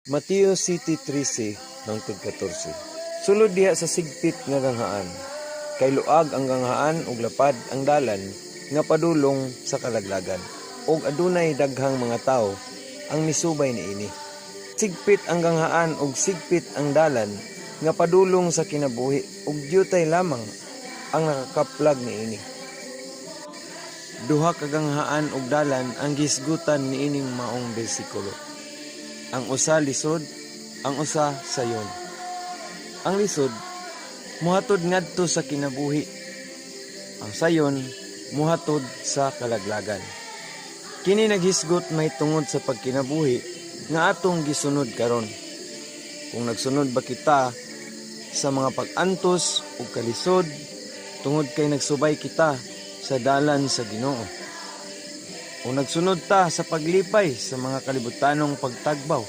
Mateo 7:13 hangtod 14. Sulod diha sa sigpit nga ganghaan, kay luag ang ganghaan ug lapad ang dalan nga padulong sa kalaglagan, ug adunay daghang mga tawo ang misubay niini. Sigpit ang ganghaan ug sigpit ang dalan nga padulong sa kinabuhi, ug diutay lamang ang nakakaplag niini. Duha ka ganghaan ug dalan ang gihisgutan niining maong bersikulo. Ang usa lisod, ang usa sayon. Ang lisod muhatod ngadto sa kinabuhi. Ang sayon muhatod sa kalaglagan. Kini naghisgot mahitungod sa pagkinabuhi nga atong gisunod karon. Kung nagsunod ba kita sa mga pag-antos ug kalisod tungod kay nagsubay kita sa dalan sa Ginoo, o nagsunod ta sa paglipay sa mga kalibutanong pagtagbaw.